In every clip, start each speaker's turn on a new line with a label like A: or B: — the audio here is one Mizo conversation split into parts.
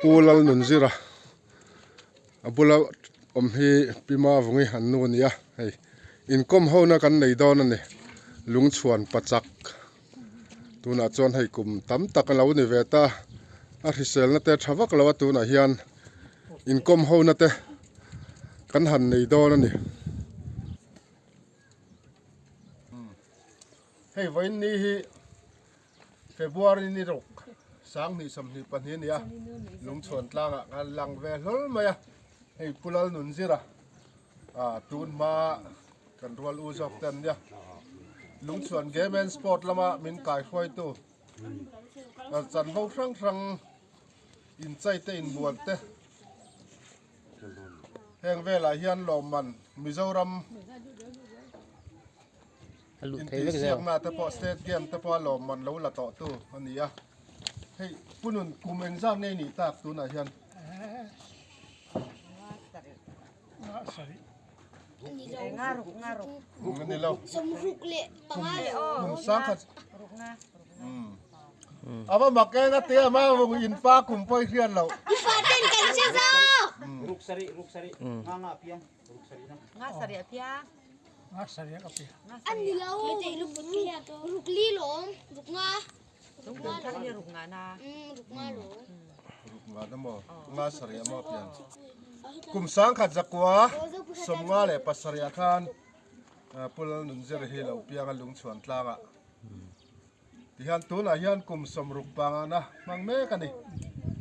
A: Pu Lalnunzira a bula awm hi Pi Mavungi an nu a ni a hei inkawm ho na kan nei dawn a ni lungchhuan pachak tunah chuan hei kum tam tak a lo ni ve ta a hriselna te tha vak lo a tunah hian inkawm ho na te kan han nei dawn a ni. Hei vawiin ni hi February ni ruk 2022 a ni a, Lungchhuan tlangah khan lang ve hlawl mai a, hei Pu Lalnunzira ah tun hma kan rual u zawk te an nia, Lungchhuan Game and Sport lama min kaihruaitu chanvo hrang hrang inchei te inbuan te Heng velah hian lawmman Mizoram intihsiakna te pawh state game te pawh a lawmman lo la tawh tu a ni a. Hei Punun kum engzat nge i nih tak tunah hian? Ni lo. Kum sangkhat. Ava mak eng a tia ma vung in pa kum pawh i hriat loh.
B: I fa ten kan hre zawk.
C: Ruk sarih ruk sarih nga nga piang ruk sarih na.
D: Nga sarih a piang.
E: Nga sarih a piang.
B: An ni lo. Ruk li lawm ruk nga.
D: Ruk nga lawm. Ruk nga na.
B: Ruk nga lawm.
A: Ruk nga na maw nga sarih a maw pian. Kum 1978 ah khan Pu Lalnunzira hi lo piang a Lungchhuan tlangah. Tihian tunah hian kum 60 pangana hmang mek a ni.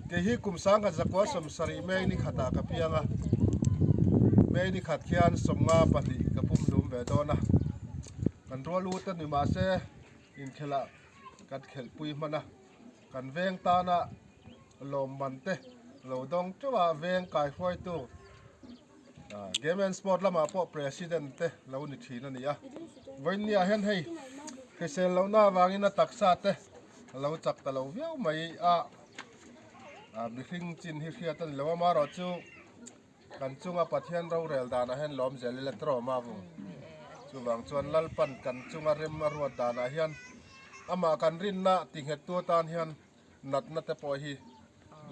A: Kei hi kum 1970 May ni khatah ka piang a, May ni khat khian 52 ka pum hlum ve dawn a. Kan rual u te ni mahse inkhelh ah kan khelhpui hman a, kan veng tana lawmman te lo dawng teuh a, veng kaihruaitu Game and Sport lamah pawh President te lo ni thin a ni a. Vawiinniah hian hei hrisel lohna avangin a taksa te a lo chak ta lo viau mai a, mihring chin hi hriat a ni lo a, amaherawhchu kan chunga Pathian rorel danah hian lawm zel ila tiraw mavung. Chuvang chuan Lalpan kan chunga rem a ruat danah hian amah kan rinna tinghettu atan hian natna te pawh hi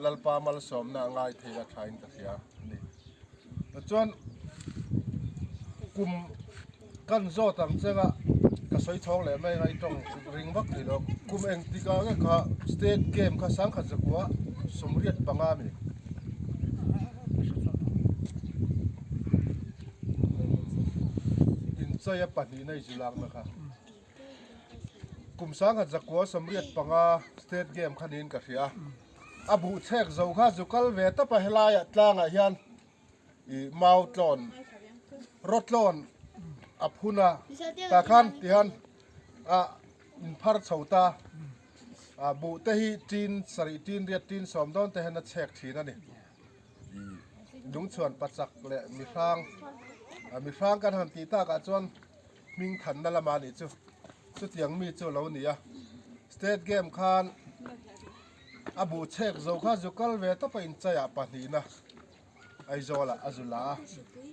A: Lalpa malsawmna a ngai thei a thain ka hria a ni. Tichuan kum kan zawt ang chenga ka sawi chhawng leh mai anga i tawng ring vak thei lo. Kum engtikah nge kha state game kha 1985 mi? Inchaia pahnihna i zulakna kha. Kum 1985 state game kha niin ka hria. A buh chhek zo kha zu kal ve tawp a helaiah tlangah hian ih mau tlawn rawt tlawn a phun a tah khan tihian ah in phar chho ta ah buh te hi tin sarih tin riat tin sawm dawn te hian a chhek thin a ni. Ih lungchhuan pachak leh mihrang ah mihrang kan han tih takah chuan hming thanna lama nih chu chutiang mi chu a lo ni a state game khan a buh chhek zo kha zu kal ve tawp a inchaiah pahnihna Aizawlah a zu la a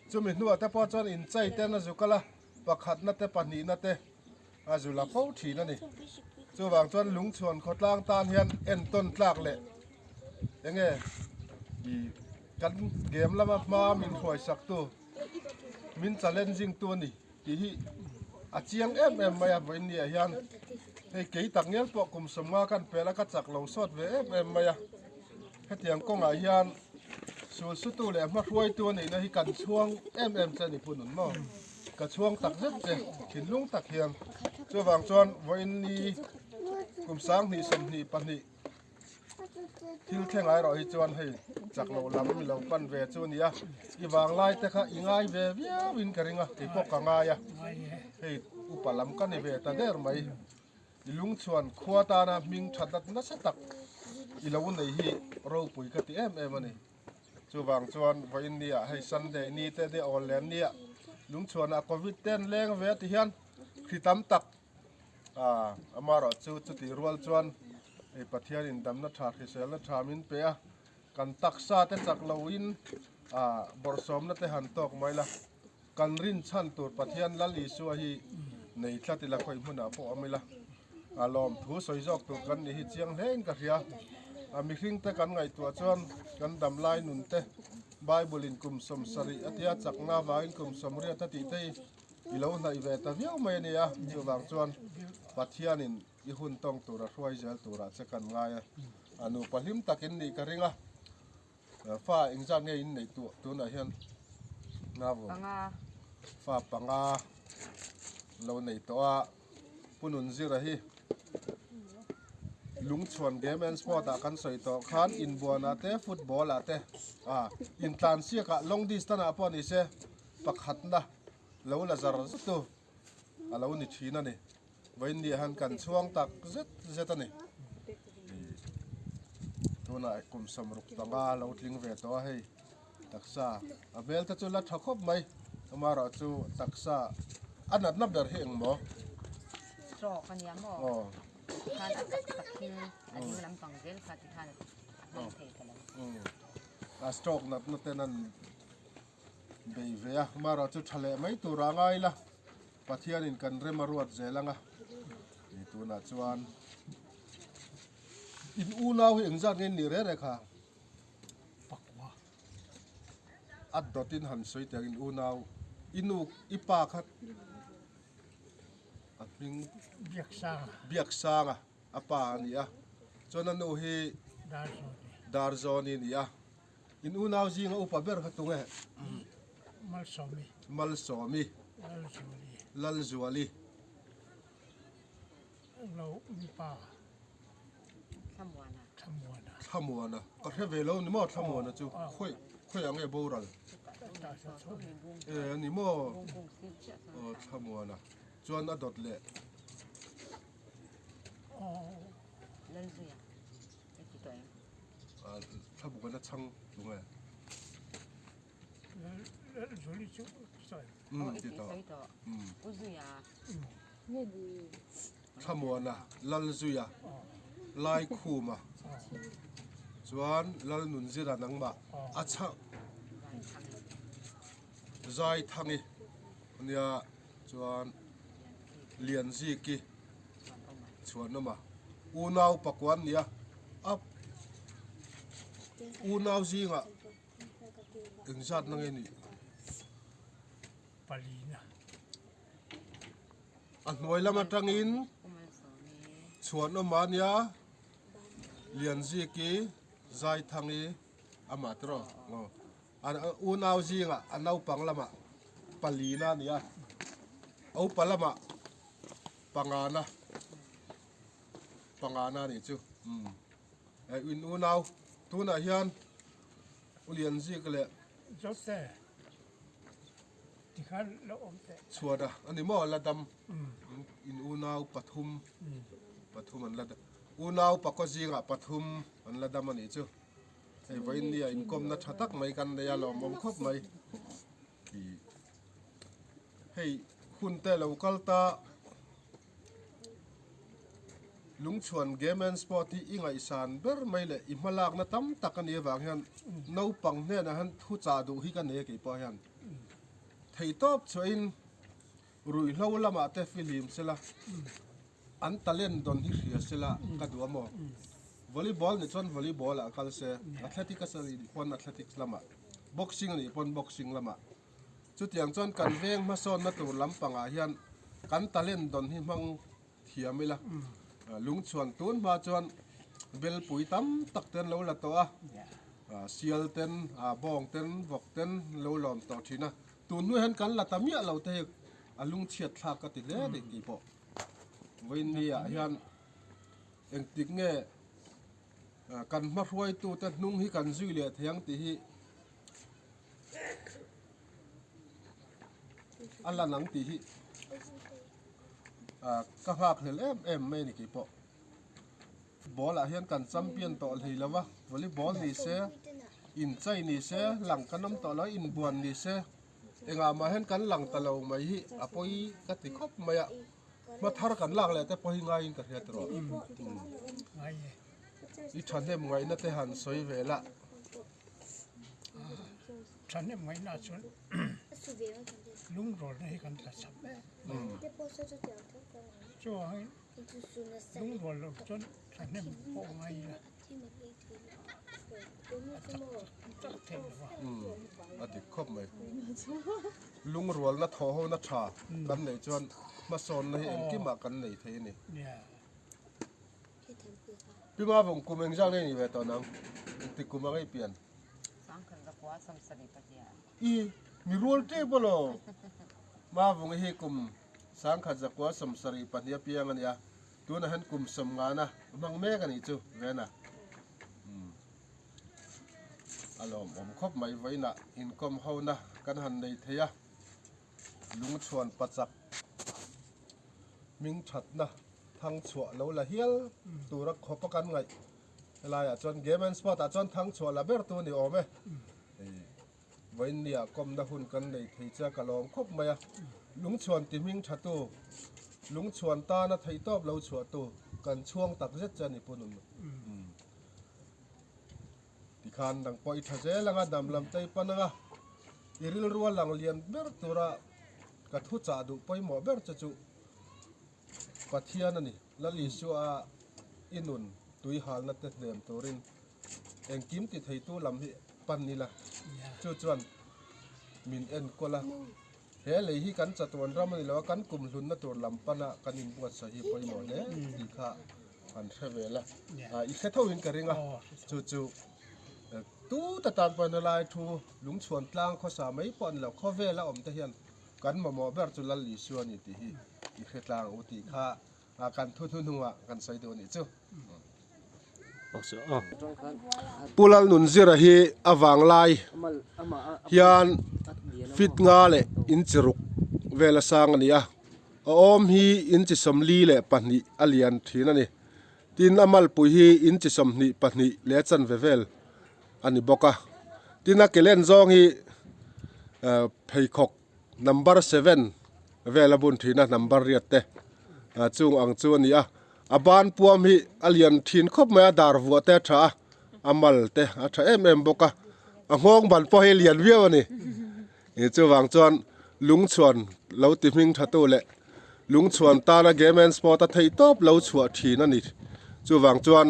A: chumi hnuah te pawh chuan inchai ten a zu kal a pakhatna te pahnihna te a zu la fo thin a ni chuvang chuan lungchhuan khawtlang tan hian entawn tlak leh enge ih kan game lama hma min hruaisak tu min challenging tu a ni tih hi a chiang em em mai a vawiin ni ah hian hei kei tak ngial pawh kum 50 kan pel a ka chak lo sawt ve em em mai a hetiang kawngah hian sul sutu leh hma hruaitu a nihna hi kan chhuang em em che a ni pu nun maw ka chhuang tak zet che thinlung tak hian chuvang chuan vawiin ni kum 2022 Thil thleng ai rawh hi chuan hei chak loh lam mi lo pan ve chu a ni a, i vanglai te kha i ngai ve viau in ka ring a, kei pawh ka ngai a, hei upa lam ka ni ve ta der mai, i lungchhuan khua tana hming that nasa tak i lo nei hi ropui ka ti em em a ni. Chuvang chuan vawiin ni ah hei Sunday ni te nia awl lem nia lungchhuan ah covid te an leng ve a ti hian hri tam tak A, amaherawhchu chutih rual chuan hei Pathianin damna tha hriselna tha min pe a, kan taksa te chak loin a bawrhsawmna te han tawk mai la, kan rinchhan tur Pathian Lal Isua hi nei tlat ila khawi hmunah pawh awm ila, a lawmthu sawi zawk tur kan nih hi chiang hlein ka hria. A mihring te kan ngaihtuah chuan kan damlai nun te Bible in kum 70 a tia chakna avangin kum 80 a tih te hi i lo hnaih ve ta viau mai a nia. Chuvang chuan Pathianin i hun tawng tura hruai zel turah che kan ngai a. A nupa hlim takin nih ka ring a. Fa engzat nge in neih tuah tunah hian Navo fa panga lo nei tawh a Pu Nunzira hi Lungchhuan Game and Sport ah kan sawi tawh khan inbuan ah te football ah te ah intlansiak ah long distance ah pawh ni se pakhatna lo la zar zet tu a lo ni thin a ni. Vawiinni ah hian kan chhuang tak zet zet a ni. Tunah kum 65 lo tling ve tawh a hei taksa a hmel te chu la tha khawp mai amaherawh chu taksa a natna ber hi engmaw?
D: Stroke a nia maw?
A: Aw.
D: Tikhan a taksa thil a ding lampang zel kha tikhan a hmang thei ta lo.
A: A stroke natna ten an bei ve a, amaherawh chu tha leh mai tur a ngai la. Pathianin kan rem a ruat zel ang a, ni tunah chuan in unau hi engzat nge in nih reh reh kha?
E: Pakua.
A: A dawtin han sawi teh ang in unau, i nu, i pa kha a hming
E: Biaksanga.
A: Biaksanga a pa a ni a, chuan a nu hi
E: Darzawni.
A: Darzawni a ni a. In unau zinga upa ber kha tunge?
E: Malsawmi.
A: Malsawmi.
E: Lalzuali.
A: Lalzuali.
E: Lo mipa.
D: Thlamuana.
E: Thlamuana.
A: Thlamuana. Ka hre ve lo ni maw Thlamuana chu. Khawi khawi ang nge boral? E ni maw? Aw Thlamuana. Chuan a dawt leh.
D: Lalzuia. Ka ti tawh em?
A: Thlamuana chhang tu nge?
E: Lalzuli chu ti tawh em?
A: Umm ti tawh. Thlamuana, Lalzuia, Laikhuma chuan Lalnunzira nangmah a chhang Zaithangi ania chuan Lianziki Chhuanawma unau pakua an ni a, a unau zingah engzat na nge nih?
E: Palina.
A: A hnuai lam atangin Chhuanawma a nia, Lianziki, Zaithangi amah tiraw aw. A unau zingah a naupang lamah palina a ni a, a upa lamah pangana, pangana a nih chu. Umm in unau tunah hian U Lianzik leh
E: Zote tikhan lo awm teh.
A: Chhuana a ni maw la dam in unau pathum pathum an la dam unau pakua zingah pathum an la dam a nih chu. Hei vawiin nia inkawmna tha tak mai kan nei a lawmawm khawp mai. Ih hei hun te lo kal ta Lungchhuan Game and Sport hi i ngaihsan ber mai leh i hmalakna tam tak a nih avang hian naupang hnenah hian thu chah duh hi ka nei a keipawh hian theihtawp chhuahin ruihhlo lamah te fihlim sela An talent dawn hi hria se la ka duh a maw? Volleyball nih chuan volleyball ah kal se, athletics a nih pawn athletics lamah, boxing a nih pawn boxing lamah. Chutiang chuan kan veng hmasawnna tur lampangah hian kan talent dawn hi hmang thiam ila. Lungchhuan tun hma chuan belpui tam tak te an lo la tawh a, sial ten, bawng ten, vawk ten lo lawm tawh thin a. Tun hnu hian kan la ta miah lo te hi a lungchhiat thlak ka ti hle a ni tih pawh. Vawiinniah hian engtik nge kan hmahruaitute hnung hi kan zui leh thei ang tih hi a lan ang tih hi ka nghak hlel em em mai a ni keipawh. Football ah hian kan champion tawh hlei lo va, volleyball ni se, inchei ni se, lang kan awm tawh lo, inbuan ni se. Engah mah hian kan lang ta lo mai hi a pawi ka ti khawp mai a, hma thar kan lak leh te pawh hi ngaiin ka hriat rawh. I thahnem ngaihna te han sawi ve la.
E: Thahnem ngaihna chuan lungrawlna hi kan tla chap em mai. Chuvangin lungrual lo chuan thahnem pawh ngai ila. Tak thei lo a.
A: A dik khawp mai. Lungrualna thawh hona tha kan neih chuan hmasawnna hi engkimah kan nei thei a ni. Pi Mavung kum engzak nge ni ve tawh nang? Engtik kum a ngei pian? I mi rual tep alaw? Mavungi hi kum 1972 piang a ni a, tunah hian kum sawmngana hmang mek a nih chu Vena. Umm a lawmawm khawp mai vawiinah inkawm hona kan han nei thei a, lungchhuan pachak hming thatna thang chhuah lo la hial tura khawpa kan ngaih helaiah chuan game and sport ah chuan thang chhuah la ber tu ni awm e. Vawiinnia kawmna hun kan nei thei che a ka lawm khawp mai a, lungchhuan ti hming thatu, lungchhuan tana theihtawp lo chhuahtu kan chhuang tak zet che a ni Pu Nun. Tikhan dang pawh i tha zel anga dam lam te i pan anga i rilru a lang lian ber tura ka thu chah duh pawimawh ber che chu Pathian a ni. Lal Isua i nun tui halna te hnem turin engkim ti theitu lam hi pan ila chu chuan min enkawl a. He lei hi kan chatuan ram a ni lo a, kan kum hlunna tur lam pana kan inbuatsaih hi pawimawh hle tih kha an hre vel a. I hre tho in ka ring a, chu chu tu ta tan pawhin helai thu lungchhuan tlang khawsa mai pawh a ni lo, khawvela awm te hian kan mamawh ber chu Lal Isua a ni tih hi i hre tlang u tih kha kan thu hnuhnungah kan sawi duh a nih chu. Pu Lalnunzira hi a vanglai hian fit nga leh inchi ruk vel a sang a ni a, a awm hi inchi 42 a lian thin a ni. Tin, a malpui hi inchi 22 leh a chanve vel a ni bawk a. Tin, a ke len zawng hi pheikhawk number seven vel a bun thin a, number riat te chung ang chu a ni a. A ban puam hi a lian thin khawp mai a, dar vuah te a tha a, a mal te a tha em em bawk a, a nghawng ban pawh hi a lian viau a ni. Ih chuvang chuan lungchhuan lo ti hming tha tu leh lungchhuan tana game and sport a theih tawp lo chhuah thin a ni. Chuvang chuan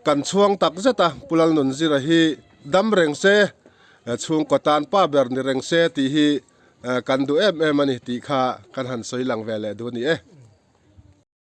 A: kan chhuang tak zet a, Pu Lalnunzira hi dam reng se, chhungkaw tan pa ber ni reng se tih hi kan duh em em a ni tih kha kan han sawi lang ve leh duh a ni e.